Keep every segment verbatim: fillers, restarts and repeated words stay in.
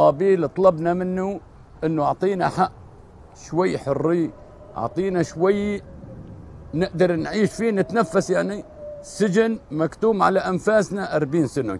آبيل طلبنا منه إنه أعطينا حق، شوي حرية، أعطينا شوي نقدر نعيش فيه، نتنفس يعني. سجن مكتوم على أنفاسنا أربعين سنة.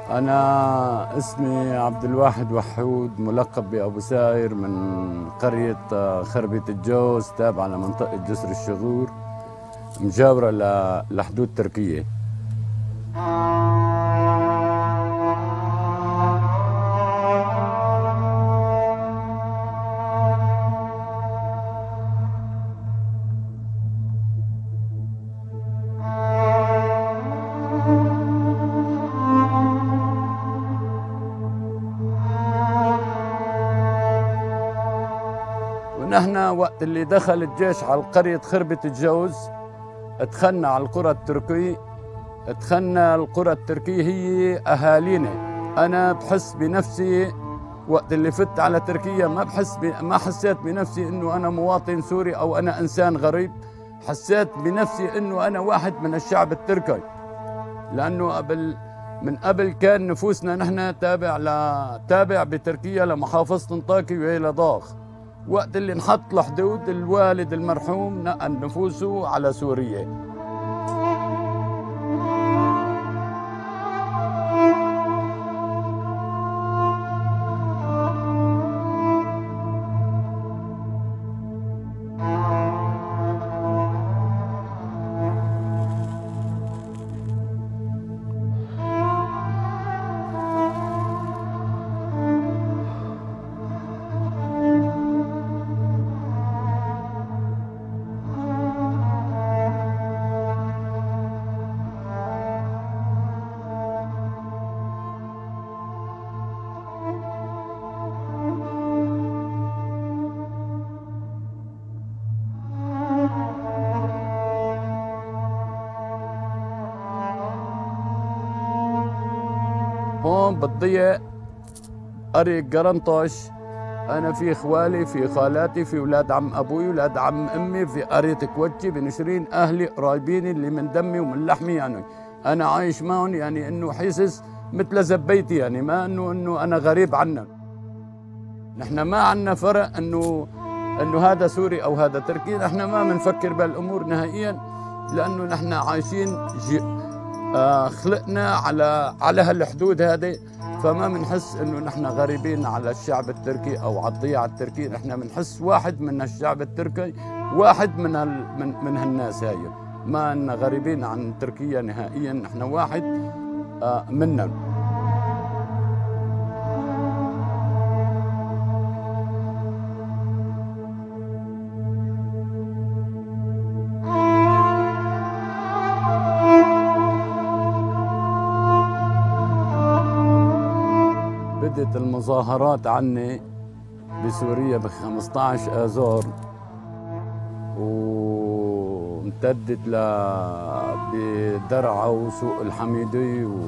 أنا اسمي عبد الواحد وحود، ملقب بأبو ساير، من قرية، آه، خربة الجوز، تابعة لمنطقة جسر الشغور، مجاورة ل-، لحدود تركيا. ونحن وقت اللي دخل الجيش على قرية خربة الجوز، دخلنا على القرى التركي، دخلنا القرى التركية هي أهالينا. أنا بحس بنفسي وقت اللي فت على تركيا ما بحس ب-، ما حسيت بنفسي إنه أنا مواطن سوري أو أنا إنسان غريب. حسيت بنفسي إنه أنا واحد من الشعب التركي، لأنه قبل، من قبل كان نفوسنا نحن تابع ل-، تابع بتركيا لمحافظة انطاكيا وهي لداغ. وقت اللي انحط الحدود، الوالد المرحوم نقل نفوسه على سوريا. هون بتضيق قرية قرنطش. أنا في إخوالي، في خالاتي، في ولاد عم أبوي، ولاد عم أمي، في قرية كوتشي، بن شرين، أهلي قرايبيني اللي من دمي ومن لحمي، يعني. أنا عايش معهم، يعني، إنه حاسس مثل زبيتي، يعني، ما إنه، إنه أنا غريب عنهم. نحن ما عنا فرق إنه، إنه هذا سوري أو هذا تركي، نحن ما منفكر بهالأمور نهائيًا، لأنه نحن عايشين جي-، آه، خلقنا على، على هالحدود هذه، فما منحس إنه نحن غريبين على الشعب التركي أو على الضياع التركي، نحن منحس واحد من الشعب التركي، واحد من هال-، من، من هالناس هاي. ما إن غريبين عن تركيا نهائيًا، نحن واحد، آه، منهم. بدت المظاهرات عني بسوريا بخمستاش آذار، وامتدت ل-، بدرعا وسوق الحميدي و-،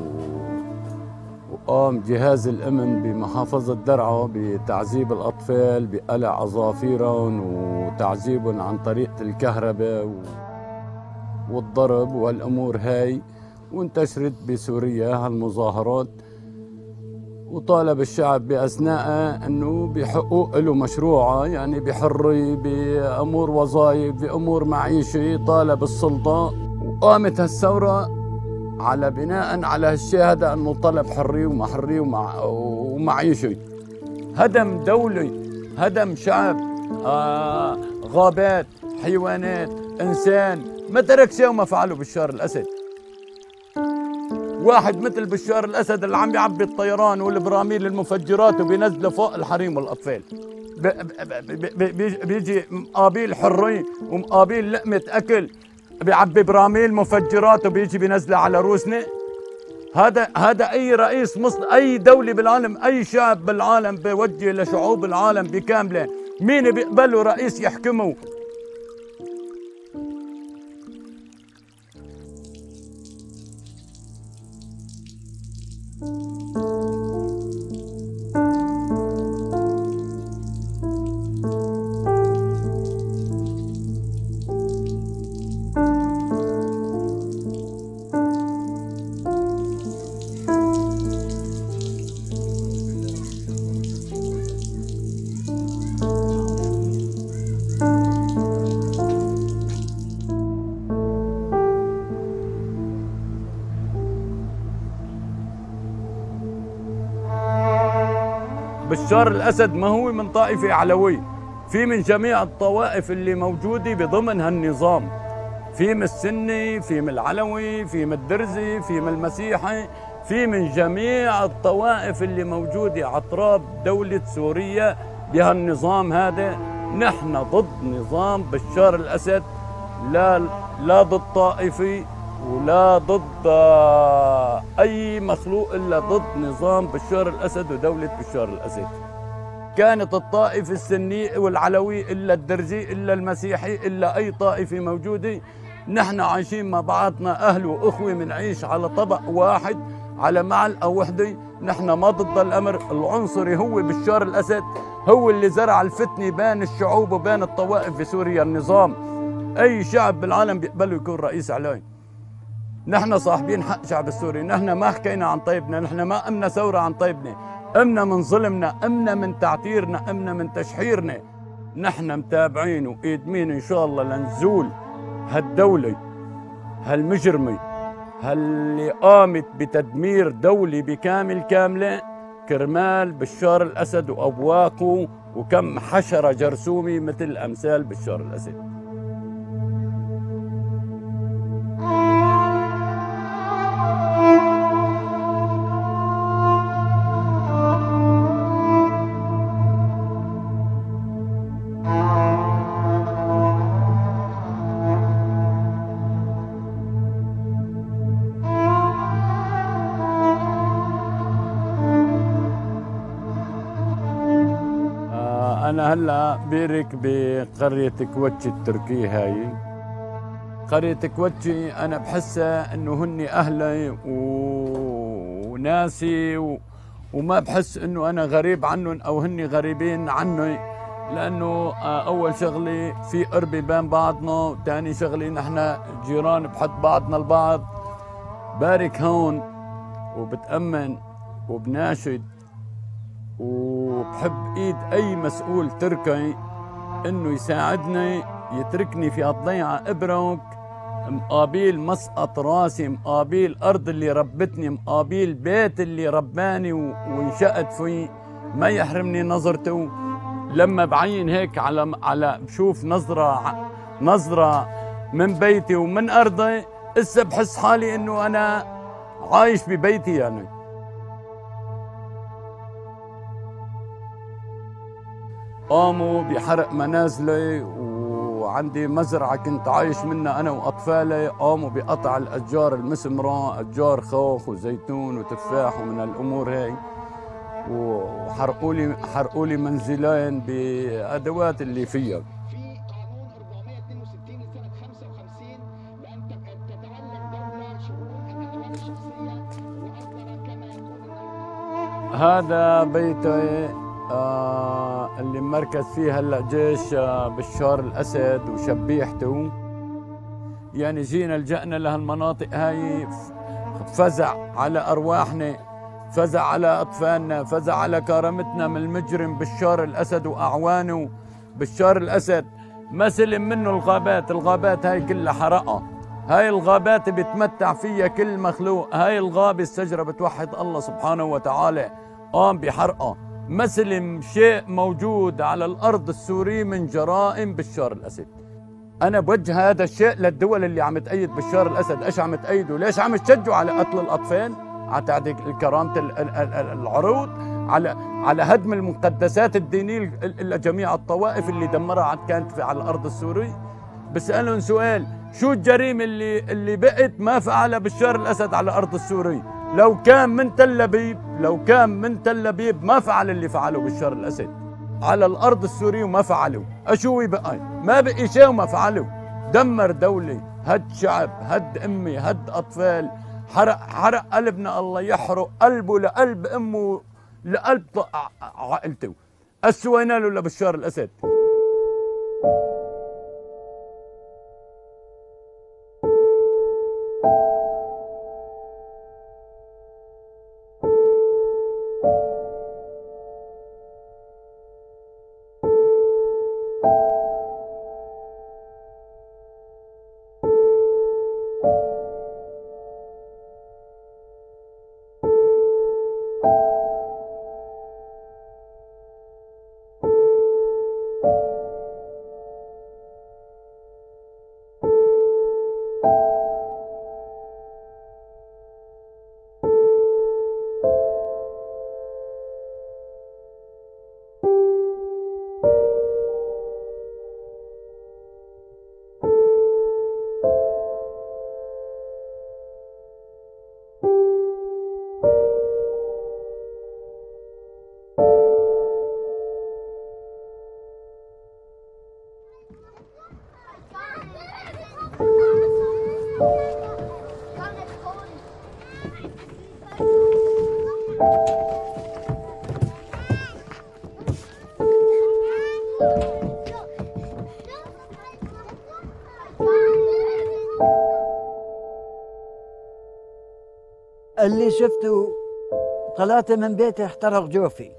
وقام جهاز الأمن بمحافظة درعا بتعذيب الأطفال بقلع أظافيرهم وتعذيبهم عن طريق الكهرباء و-، والضرب والأمور هاي. وانتشرت بسوريا هالمظاهرات، وطالب الشعب بأثناءها إنه بحقوق له مشروعة، يعني بحرية، بأمور وظائف، بأمور معيشة، طالب السلطة. وقامت هالثورة على، بناء على هالشي هذا، إنه طلب حرية ومحرية ومع-، ومعيشة. هدم دولة، هدم شعب، آه، غابات، حيوانات، إنسان، ما ترك شيء وما فعله بشار الأسد. واحد مثل بشار الأسد اللي عم يعبي الطيران والبراميل المفجرات وبينزله فوق الحريم والأطفال. ب-، ب-، ب-، ب-، بيجي، بيجي مقابيل حرية ومقابيل لقمة أكل، بيعبي براميل مفجرات وبيجي بينزله على روسنا. هذا، هذا أي رئيس مصر، أي دولة بالعالم، أي شعب بالعالم بيوجه لشعوب العالم بكاملة، مين بيقبله رئيس يحكمه؟ بشار الأسد ما هو من طائفة علوي، في من جميع الطوائف اللي موجودة بضمن هالنظام، في من السني، في من العلوي، في من الدرزي، في من المسيحي، في من جميع الطوائف اللي موجودة على تراب دولة سوريا بهالنظام هذا. نحن ضد نظام بشار الأسد، لا، لا ضد طائفي ولا ضد، آه، أي مخلوق، إلا ضد نظام بشار الأسد ودولة بشار الأسد. كانت الطائفة السني والعلوي إلا الدرزي إلا المسيحي إلا أي طائفة موجودة، نحن عايشين مع بعضنا أهل وأخوة، منعيش على طبق واحد، على معلقة وحدة. نحن ما ضد الأمر العنصري، هو بشار الأسد هو اللي زرع الفتنة بين الشعوب وبين الطوائف في سوريا. النظام، أي شعب بالعالم بيقبله يكون رئيس عليه. نحن صاحبين حق شعب السوري، نحن ما حكينا عن طيبنا، نحن ما قمنا ثورة عن طيبنا، قمنا من ظلمنا، قمنا من تعتيرنا، قمنا من تشحيرنا. نحن متابعين وقيدمين إن شاء الله لنزول هالدولة هالمجرمة، هاللي قامت بتدمير دولة بكامل كاملة كرمال بشار الأسد وأبواقه وكم حشرة جرثومة مثل أمثال بشار الأسد. آه، أنا هلأ بيرك بقرية كوتشي التركية هاي. قرية كوتشي أنا بحسها إنه هني أهلي وناسي و-، وما بحس إنه أنا غريب عنهم أو هني غريبين عني، لأنه، آه، أول شغلة في قربة بين بعضنا، وتاني شغلة نحن جيران بحب بعضنا البعض. بارك هون، وبتأمن، وبناشد، وبحب إيد أي مسؤول تركي إنه يساعدني، يتركني في هالضيعة إبرك، مقابيل مسقط راسي، مقابيل أرض اللي ربتني، مقابيل بيت اللي رباني و-، وانشأت فيه، ما يحرمني نظرته. لما بعين هيك على، على، بشوف نظرة ع-، نظرة من بيتي ومن أرضي، إسا بحس حالي إنه أنا عايش ببيتي، يعني. قاموا بحرق منازلي، وعندي مزرعة كنت عايش منها أنا وأطفالي. قاموا بقطع الأشجار المسمرة، أشجار خوخ وزيتون وتفاح ومن الأمور هاي، وحرقوا لي، حرقوا لي منزلين بأدوات اللي فيها. هذا بيتي، آه، اللي مركز فيه هلأ جيش، آه، بشار الأسد وشبيحته. يعني جينا لجأنا لهالمناطق هاي، فزع على أرواحنا، فزع على أطفالنا، فزع على كرامتنا من المجرم بشار الأسد وأعوانه. بشار الأسد ما سلم منه الغابات، الغابات هاي كلها حرقها. هاي الغابات بيتمتع فيها كل مخلوق، هاي الغابة الشجرة بتوحد الله سبحانه وتعالى، قام بحرقها. ما سلم شيء موجود على الأرض السورية من جرائم بشار الأسد. أنا بوجه هذا الشيء للدول اللي عم تأيد بشار الأسد. إيش عم تأيده؟ ليش عم تشجعوا على قتل الأطفال؟ على تعديل الكرامة، ال-، ال-، ال-، ال-، العروض، على، على هدم المقدسات الدينية ل-، ل-، لجميع الطوائف اللي دمرها عاد كانت في، على الأرض السورية. بسألهم سؤال، شو الجريمة اللي، اللي بقت ما فعلها بشار الأسد على الأرض السورية؟ لو كان من تل أبيب، لو كان من تل أبيب ما فعل اللي فعله بشار الأسد على الأرض السورية، وما فعله. أشو بقى؟ ما بقي شيء وما فعله. دمر دولة، هد شعب، هد أمة، هد أطفال، حرق، حرق قلبنا، الله يحرق قلبه لقلب أمه، لقلب ط-، ع-، عائلته. أشو وين له لبشار الأسد؟ اللي شفته، طلعت من بيتي احترق جوفي.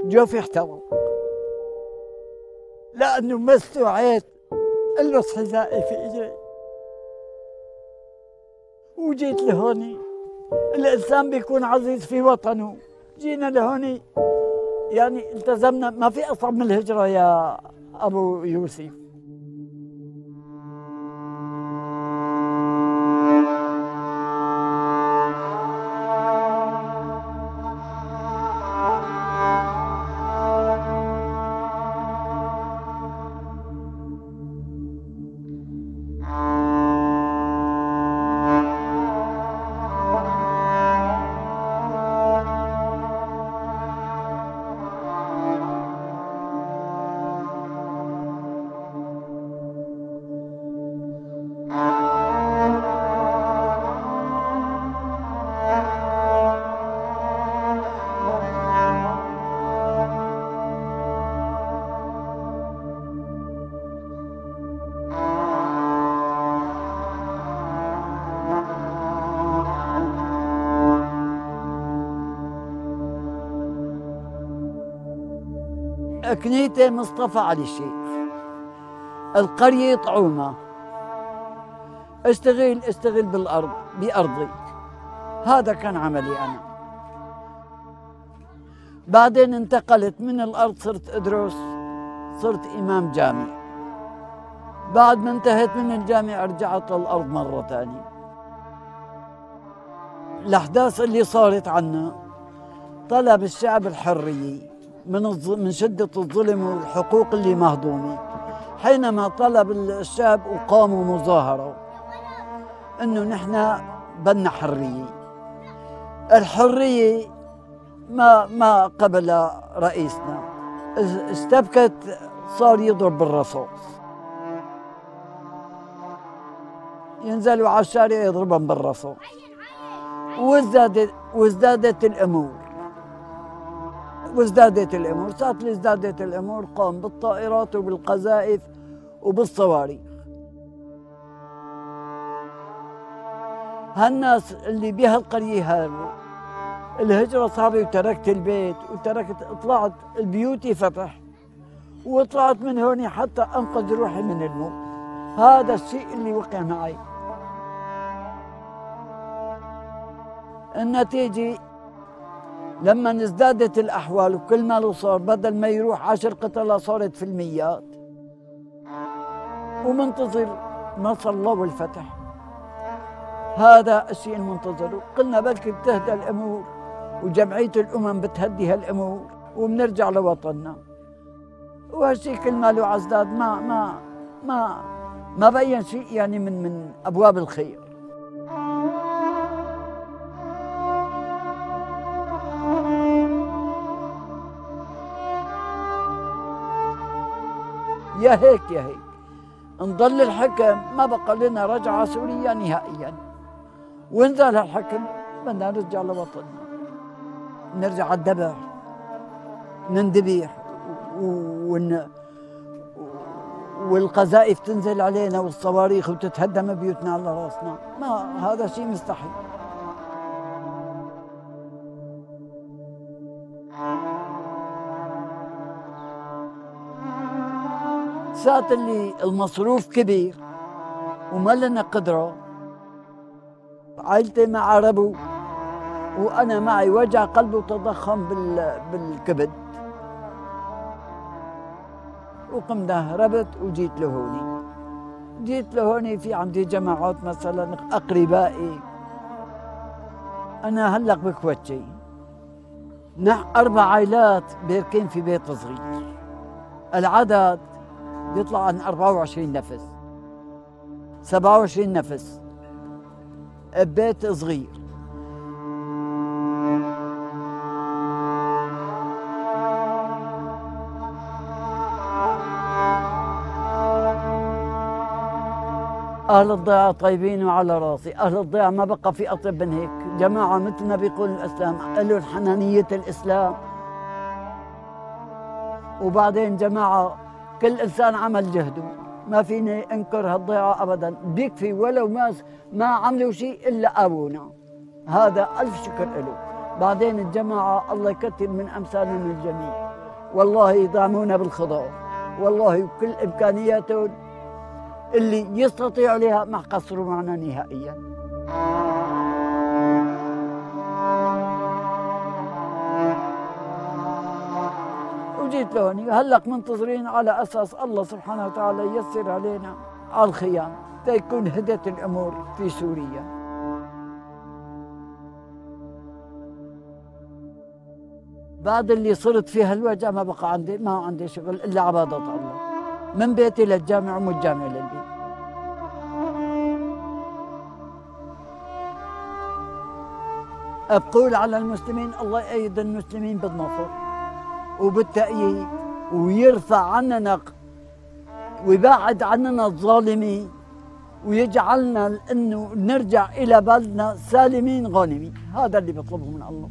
جوفي احترق. لأنه ما استوعيت. لبس حذائي في إيدي. وجيت لهوني. الإنسان بيكون عزيز في وطنه. جينا لهوني. يعني، التزمنا. ما في أصعب من الهجرة يا أبو يوسف. أكنيتي مصطفى علي الشيخ. القرية طعومة. اشتغل، اشتغل بالأرض، بأرضي. هذا كان عملي أنا. بعدين انتقلت من الأرض، صرت أدرس، صرت إمام جامع. بعد ما انتهيت من الجامعة، رجعت للأرض مرة تانية. الأحداث اللي صارت عنا، طلب الشعب الحرية من الظ-، من شدة الظلم والحقوق اللي مهضومة. حينما طلب الشعب وقاموا مظاهرة إنه نحن بدنا حرية. الحرية ما، ما قبل رئيسنا. اشتبكت، صار يضرب بالرصاص. ينزلوا على الشارع يضربهم بالرصاص. وازدادت، وازدادت الأمور. وازدادت الأمور. صارت اللي ازدادت الأمور، قام بالطائرات وبالقذائف وبالصواريخ. هالناس اللي بهالقرية هربوا. الهجرة صعبة، وتركت البيت، وتركت، طلعت، البيوت فتح، وطلعت من هوني حتى أنقذ روحي من الموت. هذا الشيء اللي وقع معي. النتيجة، لما ازدادت الأحوال وكل ما له صار، بدل ما يروح عشر قتلى، صارت في الميات. ومنتظر نصر الله والفتح. هذا الشيء المنتظر. قلنا بلكي بتهدى الأمور، وجمعية الأمم بتهدي هالأمور، وبنرجع لوطننا. وهالشي كل ما له ازداد، ما، ما، ما، ما بين شيء، يعني، من، من أبواب الخير. يا هيك يا هيك. إن ضل الحكم، ما بقى لنا رجعة سوريا نهائيًا. وإن زال الحكم، بدنا نرجع لوطننا. نرجع على الذبح. ننذبح. و-، ون-، والقذائف تنزل علينا والصواريخ وتتهدم بيوتنا على راسنا. ما، هذا شيء مستحيل. ساعة اللي المصروف كبير وما لنا قدرة، عائلتي مع ربو، وأنا معي وجع قلب وتضخم بال-، بالكبد. وقمت هربت وجيت لهوني. جيت لهوني، في عندي جماعات، مثلًا، أقربائي. أنا هلق بكوتشي. نح أربع عائلات باركين في بيت صغير. العدد بيطلع عن أربعة وعشرين نفس. سبعة وعشرين نفس ببيت صغير. أهل الضيعة طيبين وعلى راسي. أهل الضيعة ما بقى في أطيب من هيك. جماعة، مثل ما بيقول الإسلام، إلهم حنانية الإسلام. وبعدين جماعة، كل إنسان عمل جهده، ما فيني أنكر هالضيعة أبدًا. بيكفي ولو ما، ما عملوا شيء إلا آوونا. هذا ألف شكر إله. بعدين الجماعة، الله يكثر من أمثالهم الجميع. والله يدعمونا بالخضار، والله بكل إمكانياتهم اللي يستطيعوا عليها، ما قصروا معنا نهائيًا. وجيت لهوني، هلق منتظرين على أساس الله سبحانه وتعالى ييسر علينا على الخيام، تيكون هدت الأمور في سوريا. بعد اللي صرت فيه هالوجع، ما بقى عندي، ما عندي شغل إلا عبادة الله، من بيتي للجامع ومن الجامع للبيت. أقول على المسلمين، الله يأيد المسلمين بالنصر وبالتأييد، ويرفع عننا ق-، ويبعد عننا الظالمين، ويجعلنا إنه نرجع إلى بلدنا سالمين غانمين. هذا اللي بطلبه من الله.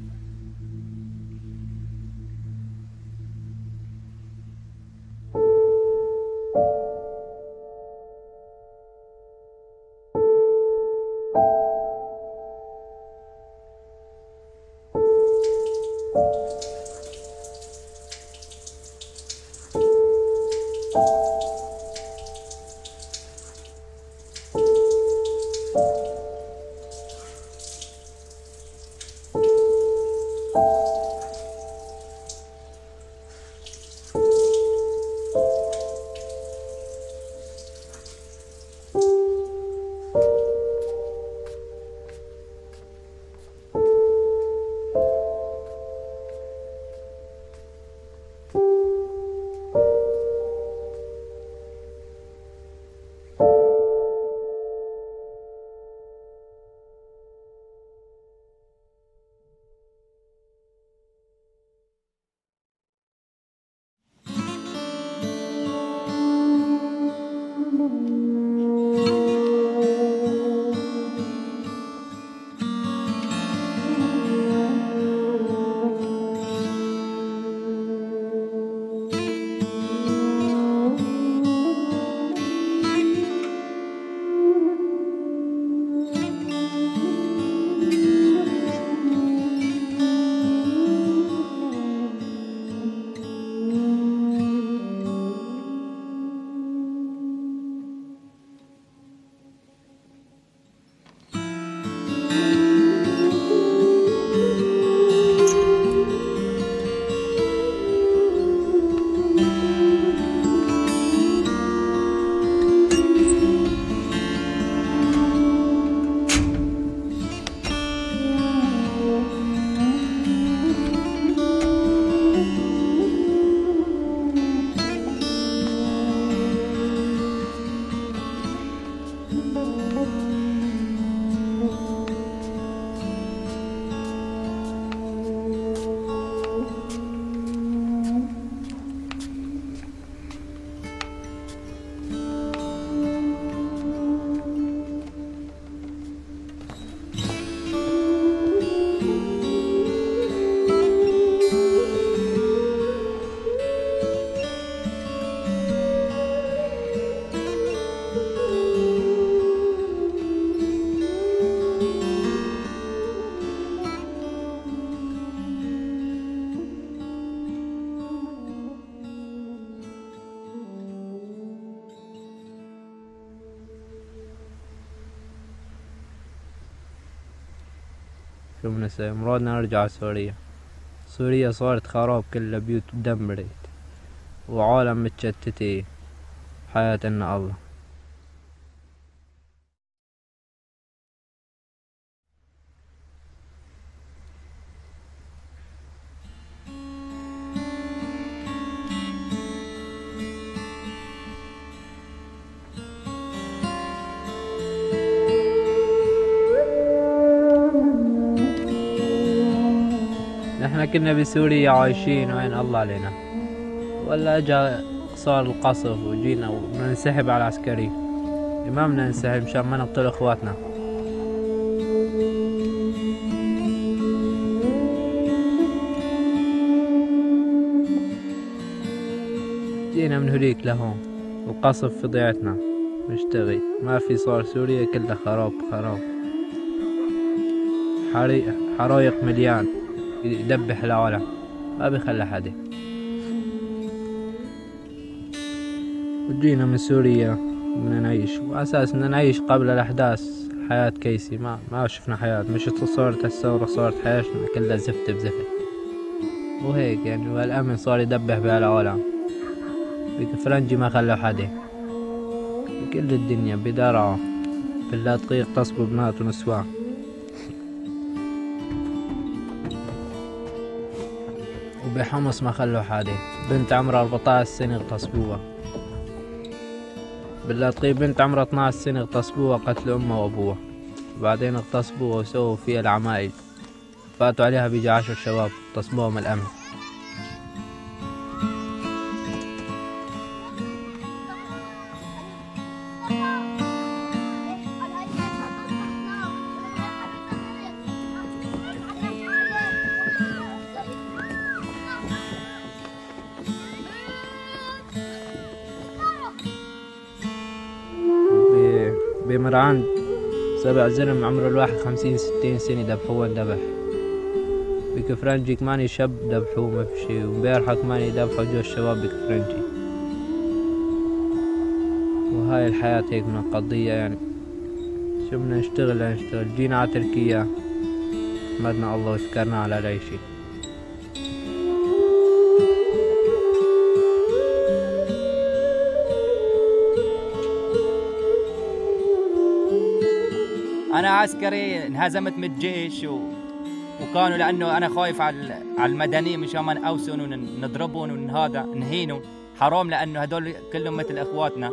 شو من السبب؟ مرادنا نرجع سوريا. سوريا صارت خراب، كلها بيوت دمرت، وعالم متشتتة. حياتنا الله. نحن كنا بسوريا عايشين، وين الله علينا. ولا جا صار القصف وجينا وننسحب على العسكري. ما بدنا ننسحب مشان ما نقتل اخواتنا. جينا من هنيك لهون، وقصف في ضيعتنا مشتغل. ما في، صار سوريا كلها خراب خراب. حري-، حرايق مليان، يدبح العالم، ما بيخلي حدا. وجينا من سوريا، بدنا نعيش، وأساس بدنا نعيش قبل الأحداث. حياة كيسي، ما، ما شفنا حياة، مش صارت الثورة، صارت حياتنا كلها زفت بزفت. وهيك يعني، والأمن صار يدبح بهالعالم. بكفرنجي ما خلوا حدا. بكل الدنيا، بدرعا، باللاذقية اغتصبوا بنات ونسوان. وبحمص ما خلوا حدا. بنت عمرها أربعتاش سنة اغتصبوها. باللاذقية بنت عمرها اثناعش سنة اغتصبوها، قتلوا أمها وأبوها. وبعدين اغتصبوها وسووا فيها العمايل. فاتوا عليها بيجي عشر شباب، اغتصبوها من الأمن. ب-، بمرعان سبع زلم عمره الواحد خمسين ستين سنة ذبحوه وانذبح. بكفرنجي كمان شاب ذبحوه مفشي، وامبارحة كمان ذبحوا جو الشباب بكفرنجي. وهاي الحياة هيك مقضية يعني. شو بدنا نشتغل لنشتغل؟ جينا على تركيا، حمدنا الله وشكرنا على العيشة. أنا عسكري، انهزمت من الجيش و... وكانوا، لأنه أنا خايف على ال-، على المدنيين، مشان ما نقوسون ونضربون ونهذا نهينوا. حرام، لأنه هدول كلهم مثل إخواتنا.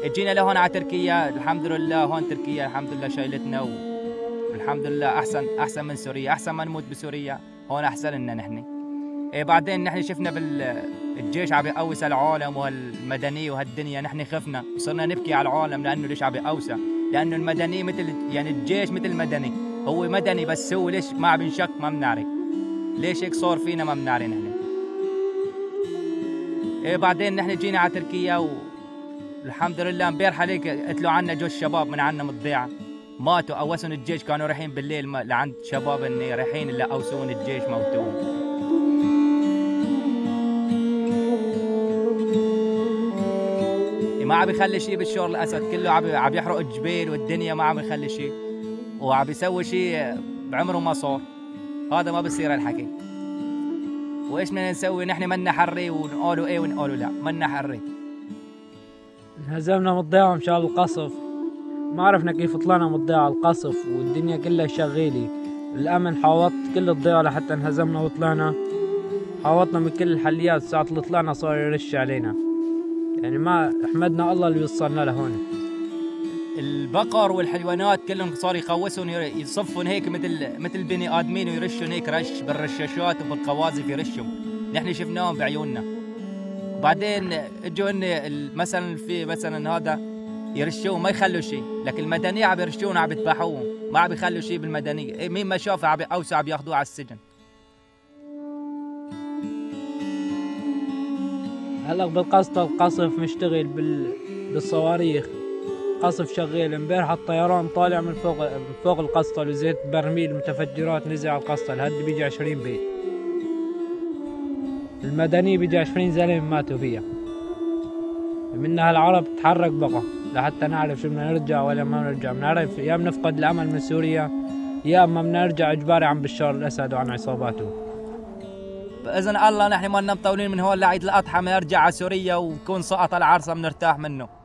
اجينا لهون على تركيا، الحمد لله، هون تركيا الحمد لله شايلتنا و... والحمد لله أحسن، أحسن من سوريا، أحسن ما نموت بسوريا، هون أحسن لنا نحن. إيه، بعدين نحن شفنا بال-، الجيش عم يقوس العالم وهالمدني وهالدنيا، نحن خفنا وصرنا نبكي على العالم، لأنه ليش عم يقوسها؟ لأنه المدني مثل، يعني، الجيش مثل مدني، هو مدني، بس هو ليش ما عم ينشق ما بنعرف. ليش هيك صار فينا ما بنعرف نحن. إيه، بعدين نحن جينا على تركيا و الحمد لله، امبارح هيك قتلوا عنا جوز شباب من عنا من الضيعة. ماتوا، قوسهم الجيش، كانوا رايحين بالليل ما-، لعند شباب إني رايحين، إلا قوسون الجيش، موتوهم. ما عم يخلي شي بشار الأسد، كله عم، عم يحرق الجبال والدنيا، ما عم يخلي شي. وعم يسوي شي بعمره ما صار. هذا ما بصير الحكي. وإيش بدنا نسوي؟ نحن منا حري ونقولوا إيه ونقولوا لا، منا حري. انهزمنا من الضيعة مشان القصف. ما عرفنا كيف طلعنا من الضيعة، القصف والدنيا كلها شغالة. الأمن حاوط كل الضيعة لحتى انهزمنا وطلعنا. حاوطنا من كل الحليات، ساعة اللي طلعنا صار يرش علينا. يعني ما حمدنا الله اللي وصلنا لهون. البقر والحيوانات كلهم صار يقوسهم، ير-، يصفهم هيك مثل، مثل بني آدمين، ويرشهم هيك رش بالرشاشات وبالقواذف يرشهم. نحن شفناهم بعيوننا. بعدين اجوا هن ال-، مثلًا في مثلًا هذا يرشوه، ما يخلوا شيء، لكن المدنية عم يرشوهم، عم يذبحوهم، ما عم يخلوا شيء بالمدنية. إيه، مين ما شافه عم يقوسه، عم ياخذوه على السجن. هلق بالقسطل القصف مشتغل بال-، بالصواريخ. قصف شغال. امبارح الطيران طالع من فوق، من فوق القسطل، وزيت برميل متفجرات نزل على القسطل. هدي بيجي عشرين بيت. المدني بيجي عشرين زلمة ماتوا فيها. منا هالعرب تحرك بقى لحتى نعرف شو بدنا نرجع ولا ما نرجع. بنعرف يا بنفقد الأمل من سوريا، يا أما بنرجع إجباري عن بشار الأسد وعن عصاباته. بإذن الله نحن ما لنا مطولين من هون لعيد الأضحى، بنرجع على سوريا ونكون سقط العرصة بنرتاح منه.